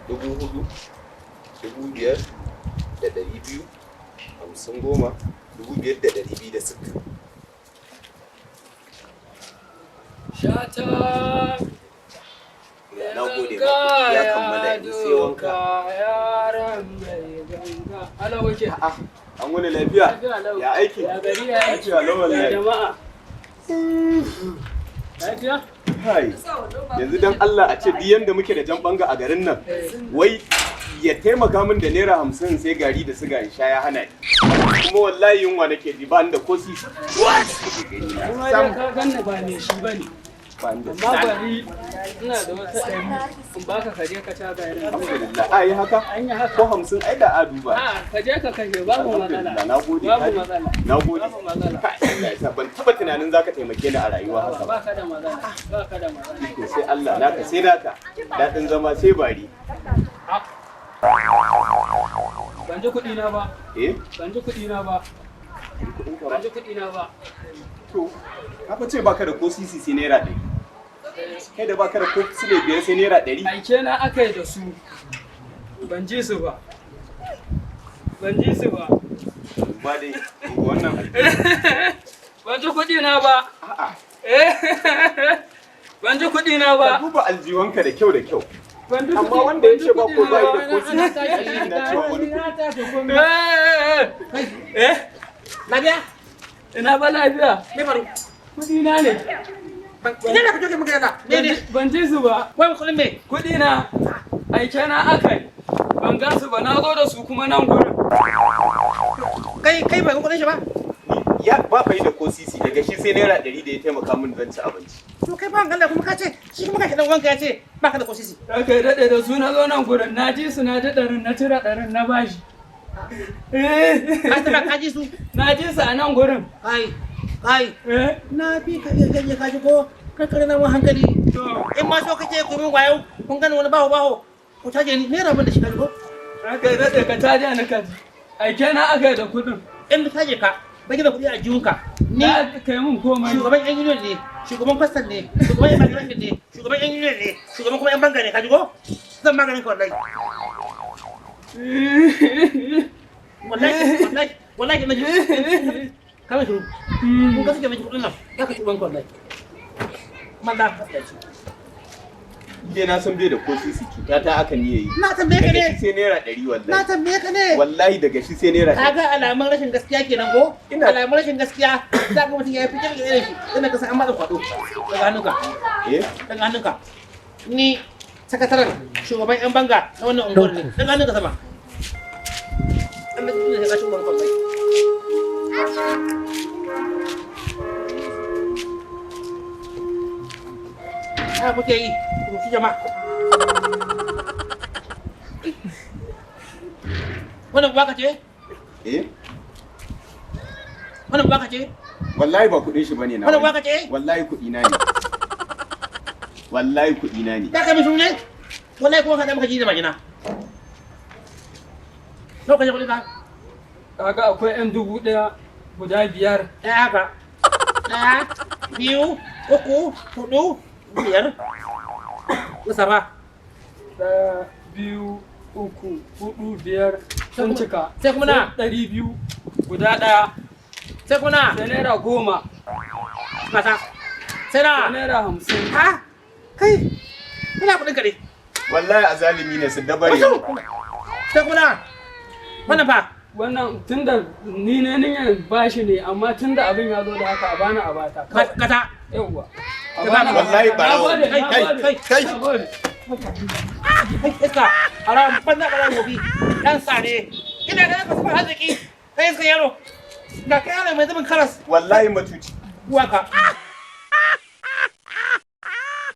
4,000, 5,200, 50, 10, 5,260. Shata. Na gode ma, ya kammala, yanzu sai wanka. Yaran mai ganga. Ala wace. A'a, an wani lafiya? Lafiya lau. Ya aiki? Ya gari, ya aiki. Lafiya lau Ya wallahi. jama'a. Lafiya? Kai, yanzu dan Allah a ce duk yanda muke da jan banga a garin nan, wai ya taimaka min da naira 50 sai gari da siga in sha, ya hana ni. Kuma wallahi yunwa nake ji, ba ni da ko sisi. Kuma dai ka ganni ba mai shi bane. Ba ni da. Amma bari, ina da wata 100 in baka, ka je ka sha garin. Alhamdulillah. A yi haka? An yi haka. Ko 50 ai da a duba. A ka je ka kashe, babu matsala. Alhamdulillah, na gode. Babu matsala. Na gode. Babu matsala. Kai, Allah ya sa ban taba tunanin zaka taimake ni a rayuwa haka ba. Ba ka da matsala. Ba ka da matsala. To sai Allah naka, sai naka. Daɗin zama sai bari. Ban ji kuɗi na ba. Eh? Ban ji kuɗi na ba. Kuɗin ka ba. Ban ji kuɗi na ba. To, ka fa ce baka da ko sisi sai naira 100. Kai da baka da ko sile 5 sai naira 100. Aike na aka yi da su. Ban ji su ba. Ban ji su ba. Ba dai, wannan Ban ji kuɗi na ba. A'a, Eh. Ban ji kuɗi na ka ba. duba aljiwanka da kyau da kyau. Ban ji Amma kuɗi. wanda ya ce ba ban ji ko kuɗi bai na da ko sisi, na cewa wani kuɗi. Eh, eh, eh. Lafiya? Ina ba lafiya. Me faru? Kuɗi na ne. Ina da kuke magana da? Me ne? Ban ji su ba. Wai kuɗin me? Kuɗi na aike na aka yi. Ban gan su ba, na zo da su kuma nan gurin. Kai ba kuɗin shi ba? Ya ba fa yi da ko sisi, daga shi sai naira 100 da ya taimaka min zan ci abinci. To kai ba Allah, kuma ka ce shi kuma ka dan wanka ya ce ba ka da ko sisi. Aka yi daɗe da su na zo nan gurin, na ji su, na ji 100n, na cire 100n na bashi. Ka taba ka ji su? Na ji su a nan gurin. Kai kai. Eh, Na fi ka iya ganye ka ji ko kai kare na mun hankali. To, In ma so kake ku min wayo, kun gani wani baho baho. Ku caje ni naira ban da shi, ka ji ko? Aka yi daɗe ka caje ni ka ji. Aike na aka yi da kuɗin. In ka caje ka baki da kuɗi a jihunka. Ni Na kai mun komai. shugaban yan union ne, shugaban kwastan ne, shugaban immigration ne, shugaban yan union ne, shugaban kuma yan banga ne, ka ji ko? Zan maganin ka wallahi. Wallahi wallahi wallahi na ji. Kama shiru. Kun ka suke miki kuɗin nan, za ka ci ubanka wallahi. Maza, ka ci. Dai na san bai da ko sisi, cuta ta aka ni yayi. Na tambaye ka Daga shi ne. sai naira 100 Na wallahi. tambaye ka ne. Wallahi daga shi sai naira 100. Kaga alamun rashin gaskiya kenan ko? Ina- Alamun rashin gaskiya, za ka mutum ya yi fitar da irin shi, ina ka san an matsa kwado daga hannunka, Eh? daga hannunka. Ni sakataren shugaban yan banga na wannan unguwar ne, daga hannunka sama. An da kuɗin da ka ci ubanka wallahi. Haka kuke yi, ku ci jama'a. Wannan baka ce? Eh? Wannan baka ce? Wallahi ba kuɗin shi bane na. Wannan waka ce? Wallahi kuɗi na ne. Wallahi kuɗi na ne. Ya kai mishi ne? Wallahi kuma ka da maka ji da majina. Nawa kashe kuɗi ka? Kaga akwai 'yan 1,000 guda 5. Ɗaya haka. Ɗaya, biyu, uku, huɗu, biyar. Lissafa. Ɗaya, biyu, uku, huɗu, biyar. Sun cika. Sai kuma na? 200 guda ɗaya. Sai kuma na? Sai naira 10. Mata. Sai Sai na? naira 50. Ha? Kai. Ina kuɗin ka ne. Wallahi azalimi ne su dabare. Wasu. Sai kuma na? Wannan fa. Wannan tunda ni ne niyan bashi ne, amma tunda abin ya zo da haka, a bani a bata. Kawai. Kata. Yawwa. A Ka bani a Wallahi bata. barawo. Na gode, na Kai, gode, kai, kai. na gode. Kai iska. Haram banza ba gobi. Dan sare. Ina ganin ka sufar arziki. Kai iska yaro. Ga kai yaro mai zubin karas. Wallahi matuci. Uwaka.